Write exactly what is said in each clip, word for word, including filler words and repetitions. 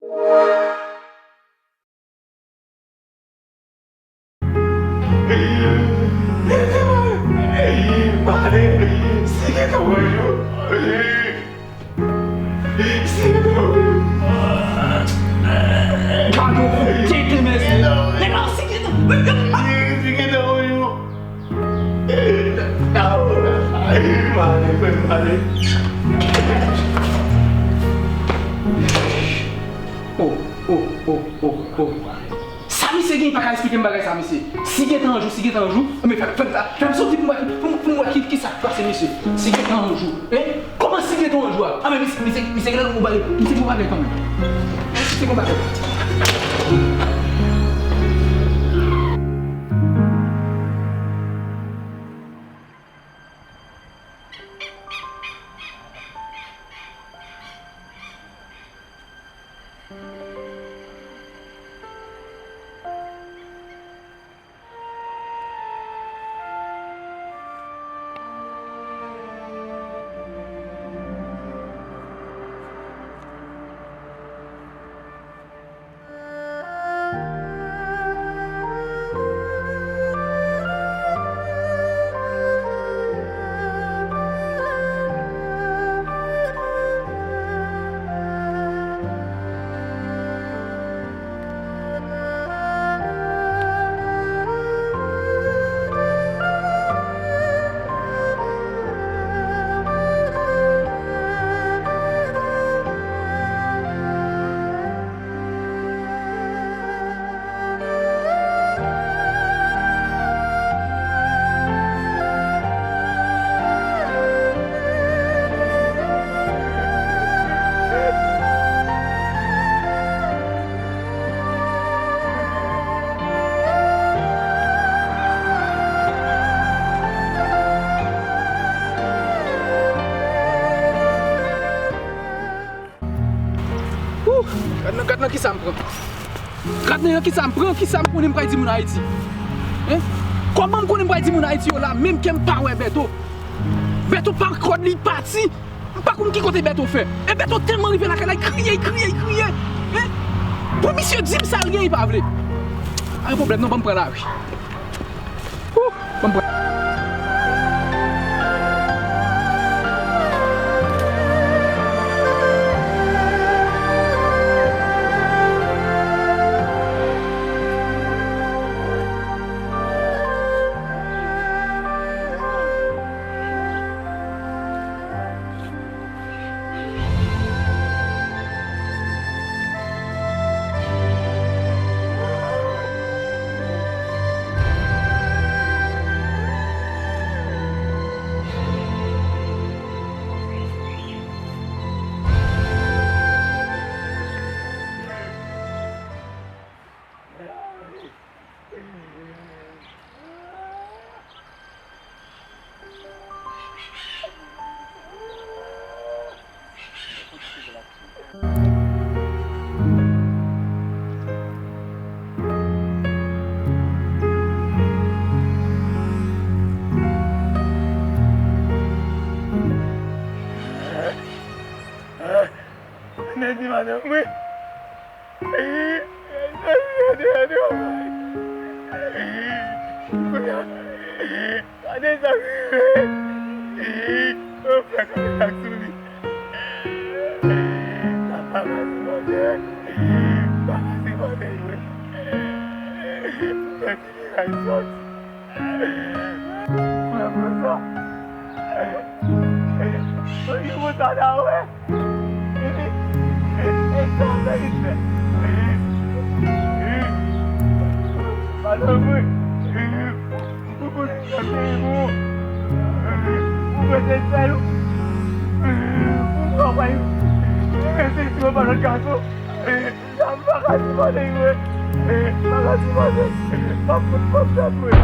Gade yon kout tenten, mesye. Nèg la, si gentan. Oh, oh, oh, oh, oh. Sa misye gen, li pa ka esplike m bagay sa, mesye. Si gentan yon jou, si gentan yon jou, men fè, fè, fè m soti pou m wè, pou m, pou m wè ki, ki sa k pase, mesye. Si gentan yon jou, hein? Kòman si gentan yon jou a? Ah, men misye, misye, misye gen lòt bagay, misye gen bagay kanmenm. Misye gen bagay. Ouh, gad nan, gad nan kisa m pran. Gad nan kisa m pran, kisa m konnen m pral di moun Ayiti. Hein? Kòman m konnen m pral di moun Ayiti yo la, menm ke m pa wè Bèto? Bèto pa kòd li pati. M pa konn ki kote Bèto fè. E Bèto tèlman rive lakay la, li kriye, li kriye, li kriye. Hein? Pou misye di m sa l gen, li pa vle. Pa gen pwoblèm non, ban m pran lari. Ouh, ban m pran. Nèg di madanm mwen. Gade sa k rive. Yon frè kamera sou li. Sa pa ka sipòte. Pa ka sipòte, wi. Mwen ti miray sòti. Mwen pran sa. Mwen gen moutada, wi. E sa w fè vit fè. Madanm mwen, ou konnen sa peyi pou ou. Ou prese sèl ou. Ou travay. Ou prese si yon pa lòt gason. Sa m pa ka sipòte, wi. M pa ka sipòte. M ap fout pòp tèt mwen.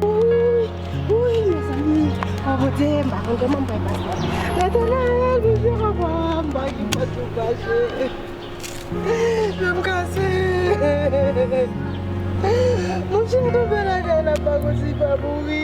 Wouy, wouy, mezanmi. O Bondye, m pa konn kòman m pral pase. Letènèl, Bondye, papa, m pa gen fòs pou m mache. Pye m kase. Moun fin tonbe lakay la, pa konn si pa mouri.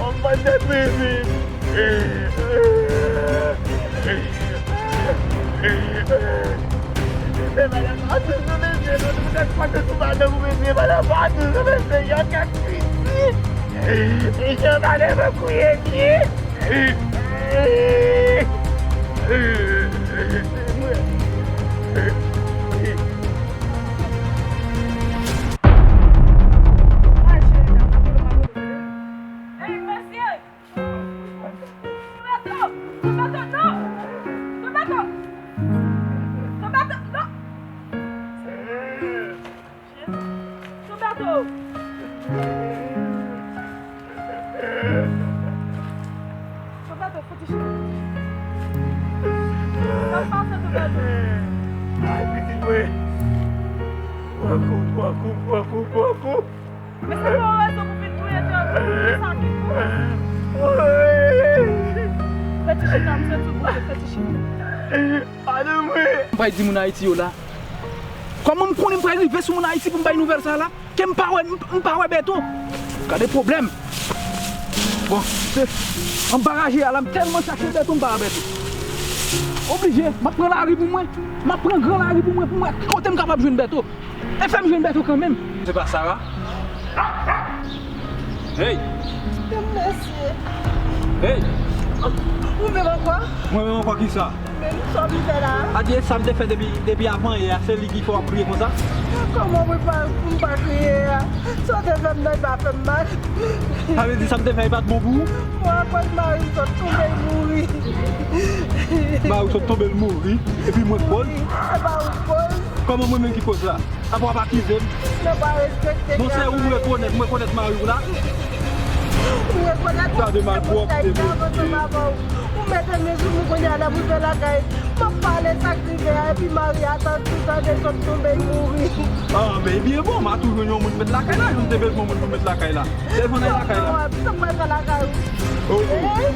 Yon bann de kriminèl. Se pa la fòt nou, mesye, nou tout se fòt sou madanm ou, mesye, pa la fòt nou, mesye, yon kat kriminèl. Mesye, pa de fè kouye pye. Hey, mesye! Tomato! Tomato, non! Tomato! Tomato, non! Tomato! Tomato, fouti chita. Sa k pase, Tomato? Ay, pitit mwen. Pran kou, pran kou, pran kou, pran kou. Men se pa yon rezon pou vin touye tè, sa ki fou. Fè ti chita, m santi w bouke, fè ti chita. Padon mwen. M pral di moun Ayiti yo la. Kòman m konnen m pral rive sou moun Ayiti pou m bay nouvèl sa la? Ke m pa wè, m, m pa wè Bèto. Gade pwoblèm. Bon, se anba raje a la, m tèlman chache Bèto, m pa wè Bèto. Oblije, m ap pran lari pou mwen. M ap pran gran lari pou mwen, pou m wè ki kote m kapab jwenn Bèto. E fè m jwenn Bèto kanmenm. Se pa Sara? Hey! Mesye. Hey! Ou menm ankò? Mwen menm ankò kisa? Ou menm, sa w vin fè la a? Adye, sa m te fè depi, depi avanyè a, se li ki fè w ap kriye konsa? Kòman mwen pa, pou m pa kriye a? Sa w te fè m nan, li pa fè m mal. Sa vle di sa m te fè, li pa t bon pou ou? Mwen akoz mari m sot tonbe, l mouri. Mari w sot tonbe, l mouri, epi mwen k koz? Wi, se pa ou k koz. Kòman mwen menm ki koz la? Apa w ap akize m? Nan pa respekte. Bon, se ou m rekonèt, m rekonèt mari w la. Ou rekonèt? Gade malpwòpte, mesye. Ou mete men sou mwen kounye a, n ap rive lakay. M ap pale sa k rive a, epi mari a tan, tou tande sot tonbe, l mouri. Ah, men byen bon, m a tou jwenn yon moun met lakay la, jan m te bezwen yon moun pou met lakay la. Telefòn nan lakay la. Sa m pral fè lakay ou? Oh, oh.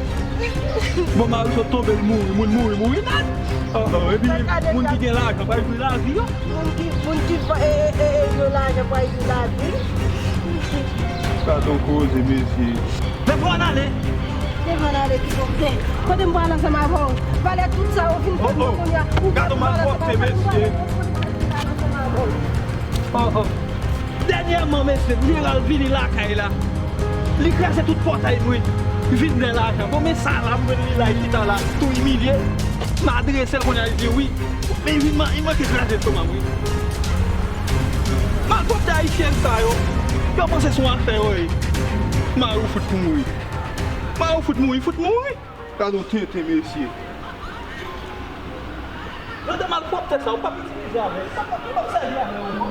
Bon, mari sot tonbe, l mouri, moun mouri, mouri nèt. Oh, oh, epi moun ki gen lajan pral jwi lavi yo. Moun ki, moun ki pa, e, e, e, e, yo lajan pral jwi lavi. Sa t on koze, mesye. Lève w ann ale. Lève w ann ale, ki kote? Kote m pral ansanm avè w? Valè tout sa ou vin fè mwen kounye a. Ou gade malpwòpte, mesye. Oh, oh. Dènyèman, mesye, Jeral vini lakay la. Li kraze tout pòtay mwen. Vin vle lajan. Bon, men sa la, m jwenn li la, li chita la, tou imilye. M adrese l kounye a, li di wi. Men li man-, li manke kraze lestomak mwen. Malpwòpte ayisyen sa yo. Yo panse se yon afè yo ye. Mari w fout pou mouri. Mari w fout mouri, fout mouri. Gade yon tenten, mesye. Jan de malpwòpte sa, ou p ap itilize avè l. Ou p ap, ou p ap sèvi avè l ankò.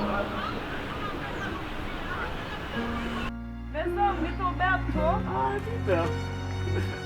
Mezanmi, Tomato. Ah, putain.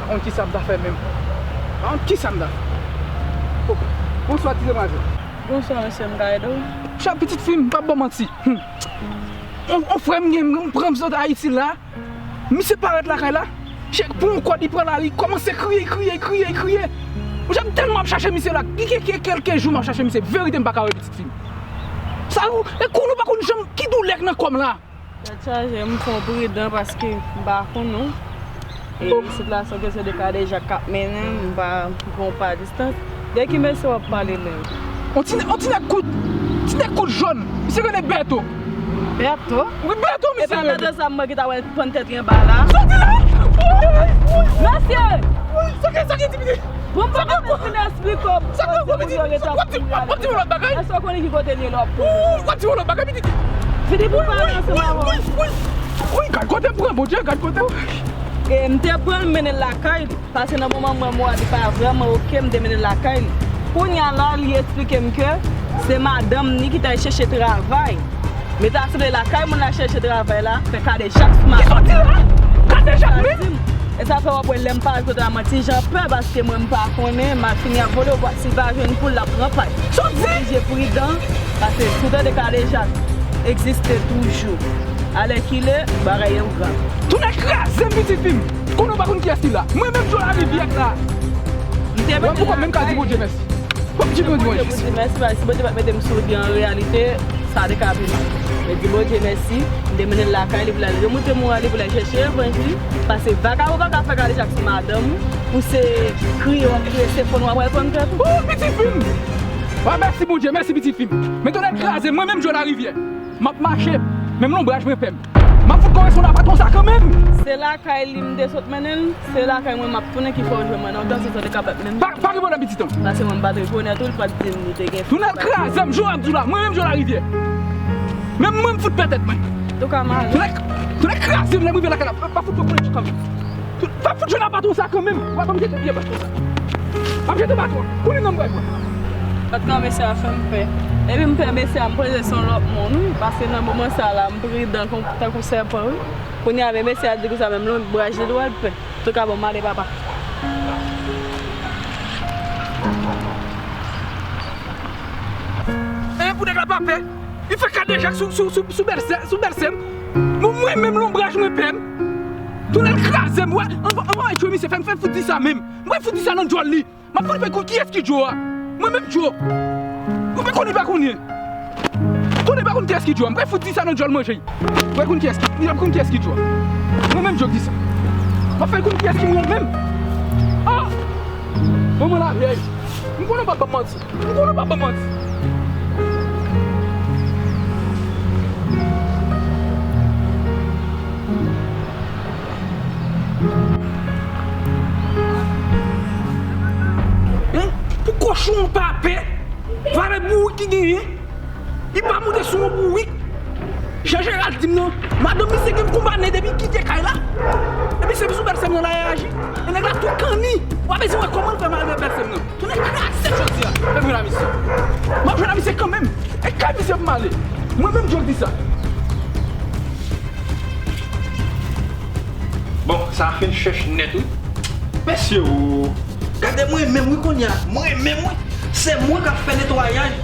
Pa konn kisa m ta fè menm. Pa konn kisa m ta fè. Oh, bonswa, ti demwazèl. Bonswa, mesye, m ka ede w? Chè pitit fi m, m p ap ba w manti. Hmm. On, on frè m gen, m pran m sot Ayiti la. Misye parèt lakay la. Chè pou yon kòd, li pran lari, kòmanse kriye, kriye, kriye, kriye. Monchè, m tèlman ap chache misye la. Gen, gen, gen kèlke jou m ap chache misye. Verite, m pa ka wè pitit fi m. Sa, e kou nou pa konn janm ki doulè k nan kò m la. Tèt chaje, m fè w pridan paske m pa konn ou. E sitiyasyon ke se de kadejak k ap mennen, m pa gon pa distans. De ki mesye w ap pale menm? On ti, on ti nèg kout, ti nèg kout jòn. Misye rele Bèto. Bèto? Wi, Bèto, misye rele. E pa Bèto sa m wè ki ta wè pann tèt li anba la? Soti la! Mesye! Sa gen, sa gen, ti pitit? Bon, m pa ka fin eksplike w. Sa gen, ti pitit? W ap di, w ap di yon lòt bagay? Èske w konnen ki kote l ye lè w ap konnen? W ap di yon lòt bagay, pitit? Fini pou pale ansanm avè w. Wi, gad kote m pran, Bondye, gad kote m. E m te pran l, m mennen l lakay li. Paske nan moman m wè mò a li pa vrèman oke, m te mennen l lakay li. Kounye a la, li eksplike m ke se madanm ni ki t al chèche travay. Men ta sanble lakay moun la chèche travay la, fè kadejak sou madanm. Kisa w di la? Kadejak menm? E sa fè w ap wè lè m pale kote a m ti jan pè, paske mwen m pa konnen, m ap fini ap vole, w pa, si l pa jwenn poul, l ap pran pay. Sa w di? Oblije pridan, paske si w tande kadejak egziste toujou. Alèkile, bagay yo grav. Tounen kraze m, pitit fi m. Konnen w pa konn kiyès ki la. Mwen menm Djo Larivyè k la. M te mete l lakay. Mwen poko menm ka di Bondye mèsi. Fòk di Bondye mèsi. Bondye mèsi, paske si Bondye pa t mete m sou li an reyalite, sa te ka pi mal. Men di Bondye mèsi, m te mennen l lakay li pou l al remoute moral li, pou l al chèche revanj li. Paske vagabon pa ka fè kadejak sou madanm ou, pou se kriye w ap kriye, se fon w ap pran tèt ou. Ou pitit fi m! Wa mèsi Bondye, mèsi pitit fi m. Men tonnè kraze m, mwen menm Djo Larivyè. M ap mache, menm lonbraj mwen pè m. M ap fout kòrespond a patwon sa kanmenm! Se lakay li m te sot mennen l, se lakay mwen m ap tounen ki fè w jwenn mwen nan yon tan, se sa w te ka fè menm. Pa, pa gen pwoblèm pitit an. Paske mwen m pa t rekonèt ou, li pa t di m li te gen fi. Tounen l kraze m, jan w ap di w la, mwen menm Djo Larivyè. Menm mwen m fout pè tèt mwen. Antouka, m ale. Tounen, tounen kraze m, lè m rive lakay la, pa, pa fout pran pwoblèm kanmenm. Tout, pa fout jwenn a patwon sa kanmenm. W ap ban m jete byen patwon sa. W ap jete patwon. Kounye a m pral pran. Patwon mesye a fè m pè. Epi m pè mesye a, m panse se yon lòt moun, wi. Paske nan moman sa la, m pridan kon, tankou sèpan, wi. Kounye a, men mesye a di konsa, menm lonbraj li dwe al pè. Antouka, bon, m ale, papa. E pou nèg la pa pè. Li fè kadejak sou, sou, sou, sou bèlsè, sou bèlsè m. Bon, mwen menm lonbraj mwen pè m. Tounen l kraze m, wè. Anvan, anvan, anvan, misye fè m, fè m fout di sa menm. Mwen fout di sa nan djòl li. M ap konn fè konn kiyès ki Djo a. Mwen menm Djo. Ou pa konn, li pa konnen. Tounen pa konn kiyès ki Djo a. Mwen fout di sa nan djòl manje. Mwen konn kiyès ki, mwen konn kiyès ki Djo a. Mwen menm Djo ki sa. M ap fè konn kiyès ki mwen menm. Ah! Manman lavyèj. M konnen w p ap ban m manti. M konnen w p ap ban m manti. Hein? Pou kochon pa pè, valè bourik ki genyen, li pa moute sou yon bourik. Jan Jeral di m nan, madanm misye gen konba nen depi kite kay la. Epi se sou bèlsè m nan l al aji. E nèg la tou kanni. W a bezwen wè kòman l fè mal nan bèlsè m nan. Tounen kraze jodi a. Fè m jwenn a misye. M ap jwenn a misye kanmenm. E kay misye pou m ale. Mwen menm Djo k di sa. Bon, sa fin chèch nèt, wi. Mesye o, gade mwen menm, wi, kounye a. Mwen menm, wi. Se mwen k ap fè netwayaj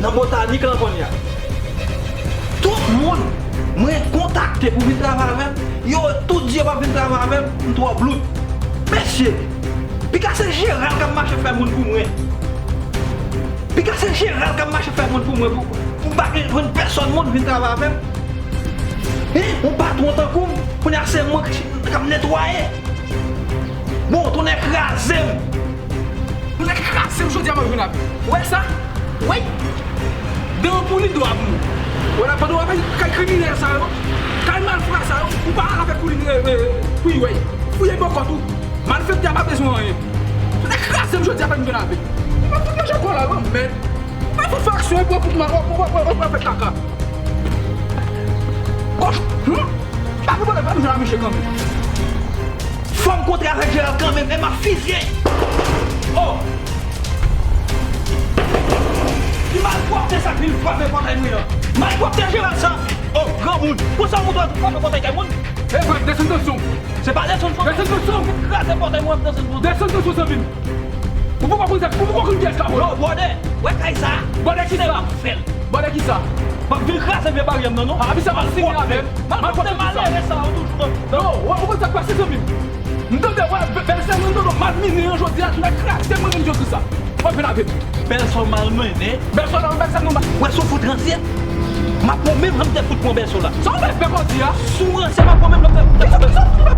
nan botanik lan kounye a. Tout moun mwen kontakte pou vin travay avè m, yo tout di yo p ap vin travay avè m, m twò blout. Mesye, piga se Jeral k ap mache fè moun pou mwen. Piga se Jeral k ap mache fè moun pou mwen, pou, pou m pa vin jwenn pèsòn moun vin travay avè m. Hein? Yon patwon tankou m, kounye a se mwen k, k ap netwaye. Bon, tounen kraze m. Tounen kraze m jodi a, m ap jwenn avè w. Ou wè sa? Wi. Dan pou li dwa pou mwen. Ou wè la, pandan w ap kay kriminèl sa yo, kay malfra sa yo, ou pa al avèk koulin, e, e, pou y wè. Fouye bòkòt ou. Malfektè a pa bezwen anyen. Tounen kraze m jodi a, fè m jwenn avè l. Ou pa fout manje kò la, non, mèd. Ou pa fout fè aksyon, epi w ap fout mal, w ap, w ap, w ap, w ap fè kaka. Kòch, hmm? Pa gen pwoblèm, pa bezwen a misye kanmenm. Fò m kontre avèk Jeral kanmenm, e m ap fizye. Oh! Ki malpwòpte sa k vin frape pòtay mwen an? Malpwòpte Jeral sa! Oh, granmoun! Konsa w montre w ap frape pòtay kay moun? E vre, desann tansyon w. Se pa desann tansyon. Desann tansyon w. Kraze pòtay mwen, ap desann tansyon. Desann tansyon, zanmi m. Ou poko konn sa, ou poko konn kiyès la, bro. Yo, bwòdè, wè kay sa? Bwòdè kisa? Bwòdè kisa? W ap vin kraze vye baryè m nan, non. Ah, misye ap fini avè m. Malpwòpte malere sa yo toujou nan. Yo, ou konn sa k pase, zanmi m? M tande, wè, bèlsè m nan, m tande w malmennen an jodi a, tou nèg kraze mwen menm jodi sa. W ap vin avè m. Bèlsè w malmennen? Bèlsè w nan, bèlsè m nan. Wè, si w fout ransye, m ap pran menm jan m te fout pran bèlsè w la. Sa w fè, fè kòdi a? Si w ransye, m ap pran menm jan m te fout pran bèlsè w la.